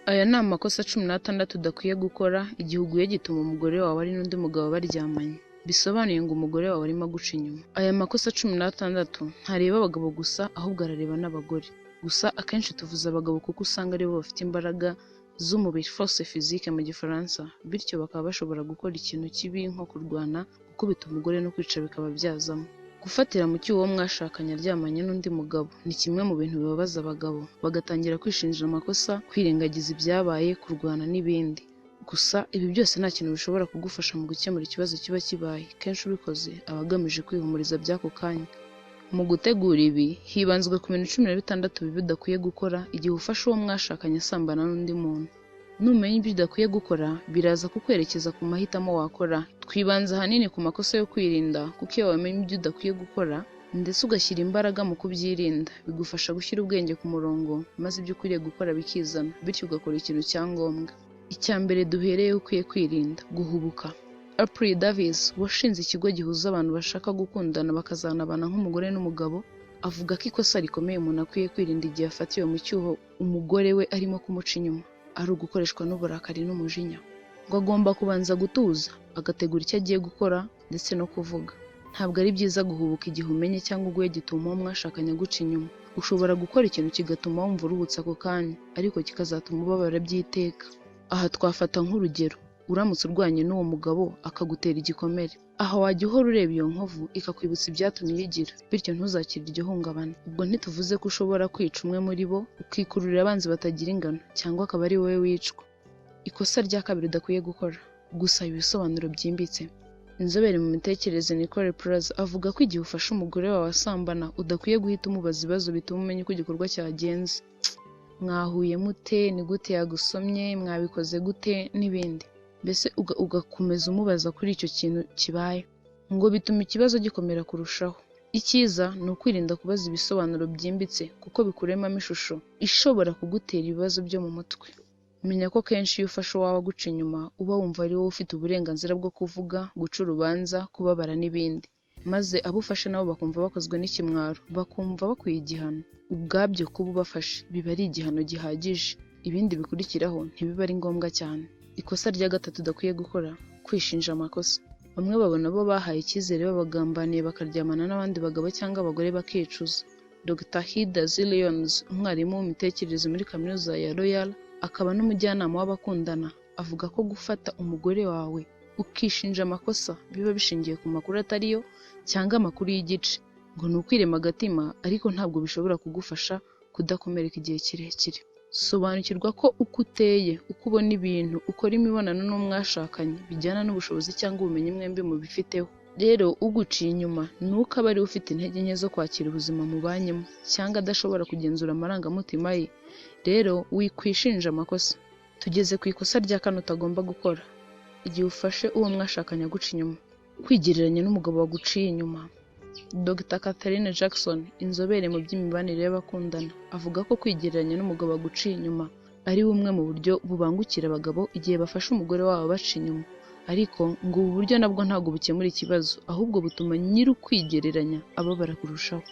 Aya ni amakosa 16 udakwiye gukora igihe uguye gituma umugore wawe ari n'undi mugabo baryamanye. Bisobanuye ngo umugore wawe arimo aguca inyuma. Aya makosa 16 ntareba abagabo gusa, ahubwo arareba n'abagore. Gusa akenshi tuvuze abagabo kuko usanga aribo bafite imbaraga z'umubiri, force physique mu Gifaransa, bityo bakaba bashobora gukora ikintu kibi nko kurwana, gukubita umugore no kwica bikaba byazamo. Gufatira mu cyuho uwo mwashakanye aryamanye n'undi mugabo ni kimwe mu bintu bibabaza abagabo, bagatangira kwishinja amakosa, kwirengagiza ibyabaye, kurwana n'ibindi. Gusa ibi byose nta kintu bishobora kugufasha mu gukemura ikibazo kiba kibaye, kenshi ubikoze aba agamije kwihumuriza by'ako kanya. Mu gutegura ibi, hibanzwe ku bintu 16 bibi udakwiye gukora igihe ufashe uwo mwashakanye asambana n'undi muntu. Numenya ibyo udakwiye gukora, biraza kukwerekeza ku mahitamo wakora. Twibanze ahanini ku makosa yo kwirinda, kuko iyo wamenye ibyo udakwiye gukora ndetse ugashyira imbaraga mu kubyirinda, bigufasha gushyira ubwenge ku murongo, maze ibyo ukwiriye gukora bikizana, bityo ugakora ikintu cya ngombwa. Icya mbere duhereyeho ukwiye kwirinda: guhubuka. April Davis washinze ikigo gihuza abantu bashaka gukundana bakazanabana nk'umugore n'umugabo, avuga ko ikosa rikomeye umuntu akwiye kwirinda igihe afatiwe mu cyuho umugore we arimo kumuca inyuma, ari ugukoreshwa n'uburakari n'umujinya. Ngo agomba kubanza gutuza, agategura icyo agiye gukora ndetse no kuvuga. Ntabwo ari byiza guhubuka igihe umenye cyangwa uguye gituma uwo mwashakanye aguca inyuma. Ushobora gukora ikintu kigatuma wumva uruhutse ako kanya, ariko kikazatuma ubabara by'iteka. Aha twafata nk'urugero, uramutse urwanye n'uwo mugabo akagutera igikomere. Aha wajya uhora ureba iyo nkovu ikakwibutsa ibyatumye uyigira, bityo ntuzakire iryo hungabana. Ubwo ntituvuze ko ushobora kwica umwe muri bo, ukikururira abanzi batagira ingano, cyangwa akaba ari wowe wicwa. Ikosa rya kabiri udakwiye gukora: gusaba ibisobanuro byimbitse. Inzobere mu mitekerereze Nicole Plaza avuga ko igihe ufashe umugore wawe asambana, udakwiye guhita umubaza ibibazo bituma umenya uko igikorwa cyagenze. Mwahuye mute? Ni gute yagusomye? Mwabikoze gute? N'ibindi. Mbese ugakomeza umubaza kuri icyo kintu kibaye. Ngo bituma ikibazo gikomera kurushaho. Icyiza ni ukwirinda kubaza ibisobanuro byimbitse, kuko bikuremamo ishusho ishobora kugutera ibibazo byo mu mutwe. Menya ko kenshi iyo ufashe uwawe aguca inyuma, uba wumva ari wowe ufite uburenganzira bwo kuvuga, guca urubanza, kubabara n'ibindi. Maze abo ufashe nabo bakumva bakozwe n'ikimwaro, bakumva bakwiye igihano. Ubwabyo kuba ubafashe biba ari igihano gihagije. Ibindi bikurikiraho ntibiba ari ngombwa cyane. Ikosa rya gatatu udakwiye gukora: kwishinja amakosa. Bamwe babona abo bahaye icyizere babagambaniye, bakaryamana n'abandi bagabo cyangwa abagore, bakicuza. Dr Heather Zillions, umwarimu w'imitekerereze muri kaminuza ya Loyola, akaba n'umujyanama w'abakundana, avuga ko gufata umugore wawe ukishinja amakosa biba bishingiye ku makuru atariyo cyangwa amakuru y'igice. Ngo ni ukwirema agatima, ariko ntabwo bishobora kugufasha kudakomereka igihe kirekire. Sobanukirwa ko uko uteye, uko ubona ibintu, ukora imibonano n'uwo mwashakanye bijyana n'ubushobozi cyangwa ubumenyi mwembi mubifiteho. Rero uguciye inyuma ni uko aba ariwe ufite intege nke zo kwakira ubuzima mubanyemo, cyangwa adashobora kugenzura amarangamutima ye. Rero wikwishinja amakosa. Tugeze ku ikosa rya kane utagomba gukora igihe ufashe uwo mwashakanye aguca inyuma: kwigereranya n'umugabo waguciye inyuma. Dr Catherine Jackson, inzobere mu by'imibanire y'abakundana, avuga ko kwigereranya n'umugabo waguciye inyuma ari bumwe mu buryo bubangukira abagabo igihe bafashe umugore wabo baca inyuma. Ariko ngo ubu buryo nabwo ntabwo bukemura ikibazo, ahubwo butuma nyiri ukwigereranya ababara kurushaho.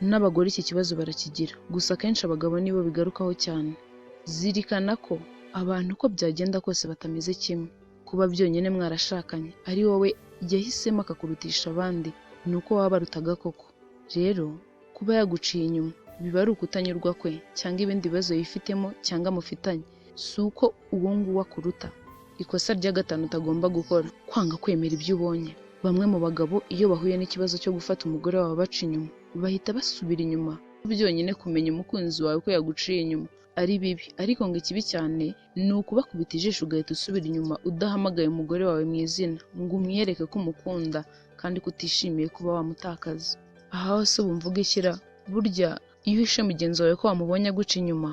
N'abagore iki kibazo barakigira, gusa akenshi abagabo nibo bigarukaho cyane. Zirikana ko abantu uko byagenda kose batameze kimwe. Kuba byonyine mwarashakanye ari wowe yahisemo akakurutisha abandi, ni uko waba barutaga koko. Rero kuba yaguciye inyuma biba ari ukutanyurwa kwe cyangwa ibindi bibazo yifitemo cyangwa mufitanye, si uko uwo nguwo akuruta. Ikosa rya gatanu utagomba gukora: kwanga kwemera ibyo ubonye. Bamwe mu bagabo iyo bahuye n'ikibazo cyo gufata umugore wabo baca inyuma, bahita basubira inyuma. Byonyine kumenya umukunzi wawe ko yaguciye inyuma ari bibi, ariko ngo ikibi cyane ni ukubakubita ijisho ugahita usubira inyuma udahamagaye umugore wawe mu izina ngo umwereke ko umukunda kandi ko utishimiye kuba wamutakaza. Aha hose ubu mvuga ishyira, burya iyo uhishe mugenzi wawe ko wamubonye aguca inyuma,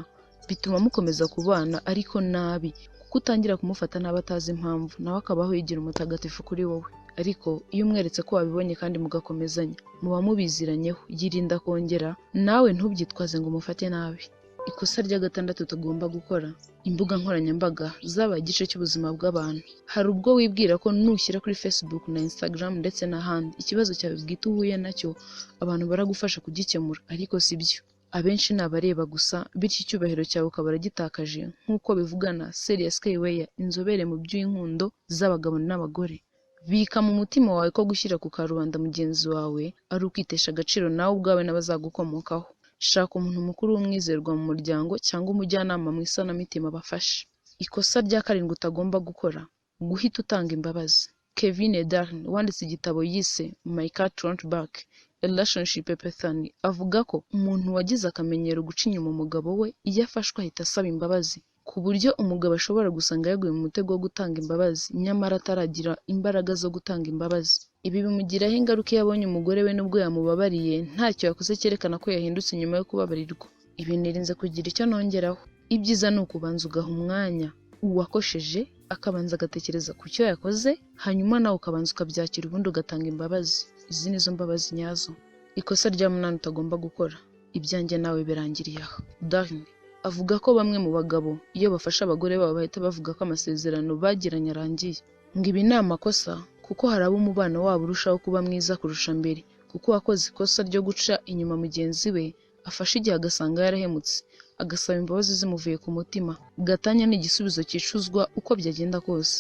bituma mukomeza kubana ariko nabi, kuko utangira kumufata nabi atazi impamvu, nawe akabaho yigira umutagatifu kuri wowe. Ariko iyo umweretse ko wabibonye kandi mugakomezanya, muba mubiziranyeho, yirinda kongera, nawe ntubyitwaze ngo umufate nabi. Ikosa rya gatandatu tugomba gukora: imbuga nkoranyambaga zabaye igice cy'ubuzima bw'abantu. Hari ubwo wibwira ko nushyira kuri Facebook na Instagram ndetse n'ahandi ikibazo cyawe bwite uhuye nacyo, abantu baragufasha kugikemura, ariko si byo. Abenshi ni abareba gusa, bityo icyubahiro cyawe ukaba uragitakaje, nk'uko bivugana Celia Skywear, inzobere mu by'inkundo z'abagabo n'abagore. Bika mu mutima wawe ko gushyira ku karubanda mugenzi wawe ari ukwitesha agaciro nawe ubwawe n'abazagukomokaho. Shaka umuntu mukuru w'umwizerwa mu muryango cyangwa umujyanama mu isanamitima abafashe. Ikosa rya karindwi utagomba gukora, guhita utanga imbabazi. Kevin Darn wanditse igitabo yise My Cat Won't Bark, A Relationship Epiphany, avuga ko umuntu wagize akamenyero guca inyuma umugabo we, iyo afashwe ahita asaba imbabazi, ku buryo umugabo ashobora gusanga yaguye mu mutego wo gutanga imbabazi nyamara ataragira imbaraga zo gutanga imbabazi. Ibi bimugiraho ingaruka iyo abonye umugore we nubwo yamubabariye ntacyo yakoze cyerekana ko yahindutse nyuma yo kubabarirwa. Ibi nirinze kugira icyo nongeraho. Ibyiza ni ukubanza ugaha umwanya uwakosheje akabanza agatekereza ku cyo yakoze, hanyuma nawe ukabanza ukabyakira ubundi ugatanga imbabazi. Izi nizo mbabazi nyazo. Ikosa rya munani utagomba gukora, ibyanjye nawe birangiriye aha. Darn avuga ko bamwe mu bagabo iyo bafashe abagore babo bahita bavuga ko amasezerano bagiranye arangiye. Ngo ibi ni amakosa kuko hari abo umubano wabo urushaho kuba mwiza kurusha mbere, kuko uwakoze ikosa ryo guca inyuma mugenzi we afashe igihe agasanga yarahemutse, agasaba imbabazi zimuvuye ku mutima. Gatanya ni igisubizo cyicuzwa uko byagenda kose.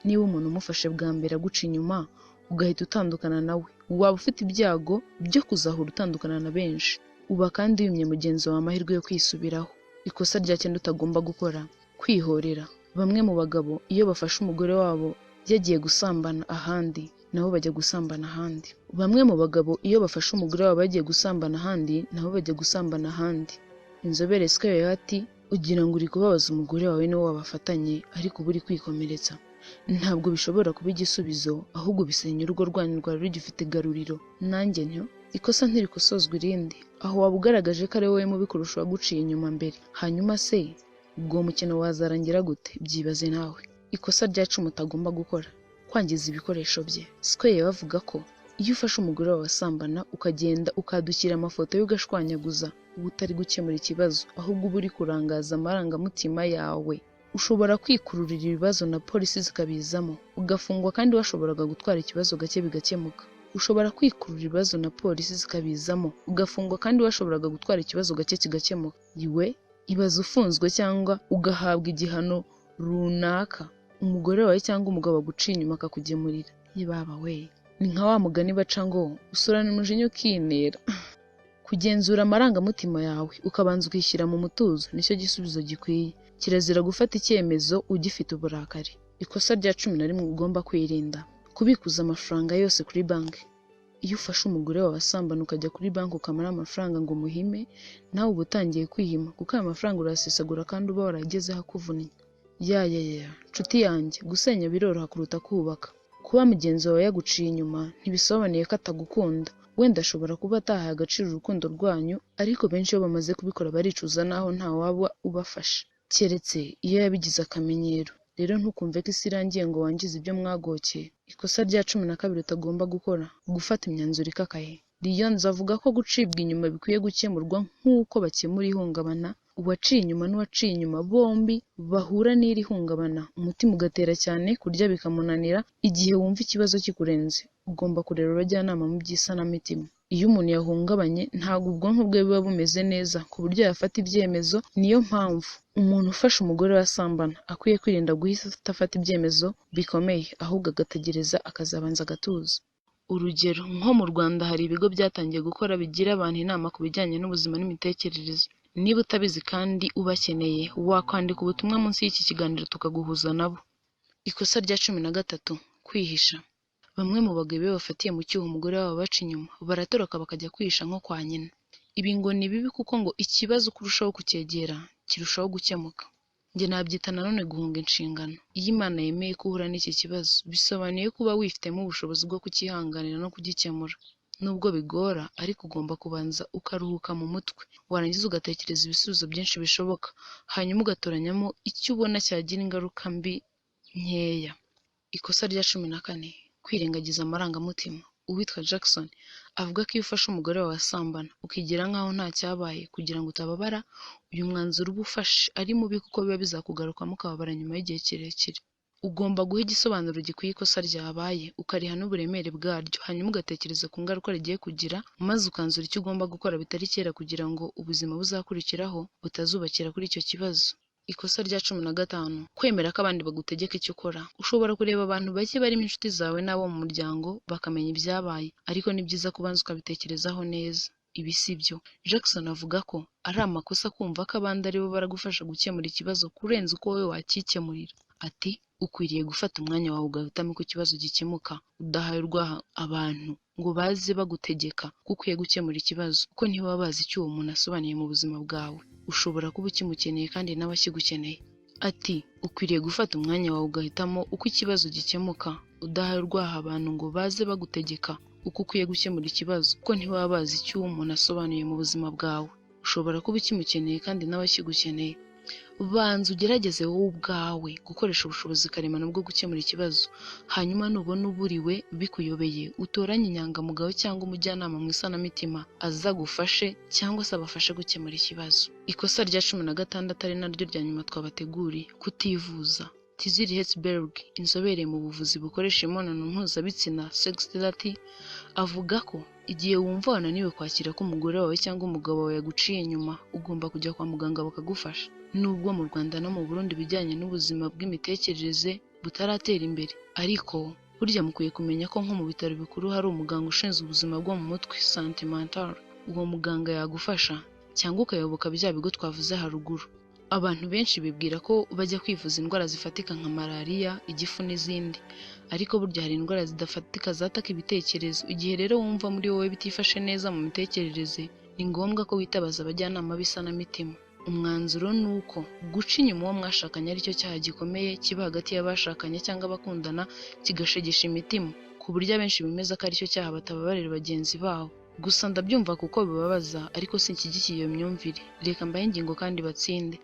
Niba umuntu umufashe bwa mbere aguca inyuma ugahita utandukana nawe, waba ufite ibyago byo kuzahura utandukana na benshi. Uba kandi wimye mugenzi wawe amahirwe yo kwisubiraho. Ikosa rya cyenda utagomba gukora, kwihorera. Bamwe mu bagabo iyo bafashe umugore wabo yagiye gusambana ahandi, nabo bajya gusambana ahandi. Bamwe mu bagabo iyo bafashe umugore wabo yagiye gusambana ahandi, nabo bajya gusambana ahandi. Inzobere Skywear ati ugira ngo uri kubabaza umugore wawe niwo wabafatanye, ariko uba uri kwikomeretsa. Ntabwo bishobora kuba igisubizo, ahubwo bisenya urugo rwanyu rwari rugifite igaruriro. Nanjye ntyo, ikosa ntirikosozwa irindi. Aho waba ugaragaje ko ari wowe mubi kurusha uwaguciye inyuma mbere. Hanyuma se ubwo uwo mukino wazarangira gute? Byibaze nawe. Ikosa rya cumi utagomba gukora, kwangiza ibikoresho bye. Skywear bavuga ko iyo ufashe umugore wawe asambana ukagenda ukadukira amafoto ye ugashwanyaguza, uba utari gukemura ikibazo, ahubwo uba uri kurangaza amarangamutima yawe. Ushobora kwikururira ibibazo na polisi zikabizamo, ugafungwa kandi washoboraga gutwara ikibazo gake bigakemuka. Ushobora kwikurura ibibazo na polisi zikabizamo, ugafungwa kandi washoboraga gutwara ikibazo gake kigakemuka. Iwe ibaze ufunzwe cyangwa ugahabwa igihano runaka, umugore wawe cyangwa umugabo aguciye inyuma akakugemurira. Yebaba we, ni nka wa mugani baca ngo usurana umujinya ukinera. Kugenzura amarangamutima yawe ukabanza ukishyira mu mutuzo nicyo gisubizo gikwiye. Kirazira gufata icyemezo ugifite uburakari. Ikosa rya 11 ugomba kwirinda, kubikuza amafaranga yose kuri banki. Iyo ufashe umugore wawe asambana ukajya kuri banki ukamara amafaranga ngo umuhime, nawe uba utangiye kwihima kuko aya mafaranga urayasesagura kandi uba warayagezeho akuvunnye. Ya ya ya, nshuti yanjye, gusenya biroroha kuruta kubaka. Kuba mugenzi wawe yaguciye inyuma ntibisobanuye ko atagukunda. Wenda ashobora kuba atahaye agaciro urukundo rwanyu, ariko benshi iyo bamaze kubikora baricuza naho nta waba ubafasha, keretse iyo yabigize akamenyero. Rero ntukumve ko isi irangiye ngo wangize ibyo mwagokeye. Ikosa rya 12 utagomba gukora, gufata imyanzuro ikakaye. Lyons avuga ko gucibwa inyuma bikwiye gukemurwa nk'uko bakemura ihungabana. Uwaciye inyuma n'uwaciye inyuma bombi bahura n'iri hungabana, umutima ugatera cyane, kurya bikamunanira. Igihe wumva ikibazo kikurenze, ugomba kureba abajyanama mu by'isanamitima. Iyo umuntu yahungabanye ntabwo ubwonko bwe buba bumeze neza ku buryo yafata ibyemezo. Niyo mpamvu umuntu ufashe umugore we asambana akwiye kwirinda guhita afata ibyemezo bikomeye, ahubwo agategereza akazabanza agatuza. Urugero nko mu Rwanda hari ibigo byatangiye gukora bigira abantu inama ku bijyanye n'ubuzima n'imitekerereze. Niba utabizi kandi ubakeneye, wakwandika ubutumwa munsi y'iki kiganiro tukaguhuza nabo. Ikosa rya 13, kwihisha. Bamwe mu bagabo iyo bafatiye mu cyuho umugore wabo baca inyuma, baratoroka bakajya kwihisha nko kwa nyina. Ibi ngo ni bibi kuko ngo ikibazo uko urushaho kucyegera kirushaho gukemuka. Njye nabyita nanone guhunga inshingano. Iyo Imana yemeye ko uhura n'iki kibazo, bisobanuye ko uba wifitemo ubushobozi bwo kucyihanganira no kugikemura. Nubwo bigora, ariko ugomba kubanza ukaruhuka mu mutwe, warangiza ugatekereza ibisubizo byinshi bishoboka, hanyuma ugatoranyamo icyo ubona cyagira ingaruka mbi nkeya. Ikosa rya 14, kwirengagiza amarangamutima. Uwitwa Jackson avuga ko iyo ufashe umugore wawe asambana ukigira nkaho nta cyabaye kugira ngo utababara, uyu mwanzuro uba ufashe ari mubi kuko biba bizakugarukamo ukababara nyuma y'igihe kirekire. Ugomba guha igisobanuro gikwiye ikosa ryabaye, ukariha n'uburemere bwaryo, hanyuma ugatekereza ku ngaruka rigiye kugira, maze ukanzura icyo ugomba gukora bitari kera kugira ngo ubuzima buzakurikiraho butazubakira kuri icyo kibazo. Ikosa rya 15, kwemera ko abandi bagutegeka icyo ukora. Ushobora kureba abantu bake barimo inshuti zawe n'abo mu muryango bakamenya ibyabaye, ariko ni byiza kubanza ukabitekerezaho neza. Ibi si byo. Jackson avuga ko ari amakosa kumva ko abandi aribo baragufasha gukemura ikibazo kurenza uko wowe wacyikemurira. Ati ukwiriye gufata umwanya wawe ugahitamo uko ikibazo gikemuka, udahaye urwaho abantu ngo baze bagutegeka ko ukwiye gukemura ikibazo, kuko ntibaba bazi icyo uwo muntu asobanuye mu buzima bwawe. Ushobora kuba ukimukeneye kandi nawe akigukeneye. Ati ukwiriye gufata umwanya wawe ugahitamo uko ikibazo gikemuka, udahaye urwaho abantu ngo baze bagutegeka uko ukwiye gukemura ikibazo, kuko ntibaba bazi icyo uwo muntu asobanuye mu buzima bwawe. Ushobora kuba ukimukeneye kandi nawe akigukeneye. Banza ugerageze wowe ubwawe gukoresha ubushobozi karemano bwo gukemura ikibazo, hanyuma nubona uburiwe bikuyobeye utoranye inyangamugayo cyangwa umujyanama mu isanamitima azagufashe cyangwa se abafashe gukemura ikibazo. Ikosa rya 16 ari naryo rya nyuma twabateguriye, kutivuza. Tiziri Herzberg, inzobere mu buvuzi bukoresha imibonano mpuzabitsina sex therapy, avuga ko igihe wumva wananiwe kwakira ko umugore wawe cyangwa umugabo wawe yaguciye inyuma, ugomba kujya kwa muganga bakagufasha. Nubwo mu Rwanda no mu Burundi ibijyanye n'ubuzima bw'imitekerereze butaratera imbere, ariko burya mukwiye kumenya ko nko mu bitaro bikuru hari umuganga ushinzwe ubuzima bwo mu mutwe santé mentale. Uwo muganga yagufasha cyangwa ukayoboka bya bigo twavuze haruguru. Abantu benshi bibwira ko bajya kwivuza indwara zifatika nka malariya, igifu n'izindi, ariko burya hari indwara zidafatika zataka ibitekerezo. Igihe rero wumva muri wowe bitifashe neza mu mitekerereze, ni ngombwa ko witabaza abajyanama b'isanamitima. Umwanzuro ni uko guca inyuma uwo mwashakanye aricyo cyaha gikomeye kiba hagati y'abashakanye cyangwa abakundana, kigashegesha imitima ku buryo abenshi bemeza ko aricyo cyaha batababarira bagenzi babo. Gusa ndabyumva kuko bibabaza, ariko sinshyigikiye iyo myumvire. Reka mbahe ingingo kandi batsinde.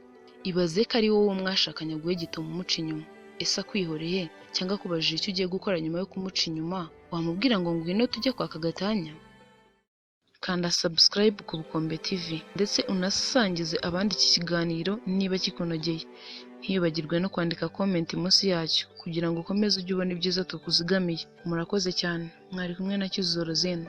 Ibaze ko ari wowe mwashakanye aguhe gituma umuca inyuma. Ese akwihoreye cyangwa akubajije icyo ugiye gukora nyuma yo kumuca inyuma, wamubwira ngo ngwino tujye kwaka gatanya? Kanda subscribe ku Bukombe TV ndetse unasangize abandi iki kiganiro niba kikunogeye. Ntiyibagirwe no kwandika comment munsi yacyo kugira ngo ukomeze ujye ubona ibyiza tukuzigamiye. Murakoze cyane. Mwari kumwe na Cyuzuzo Rosine.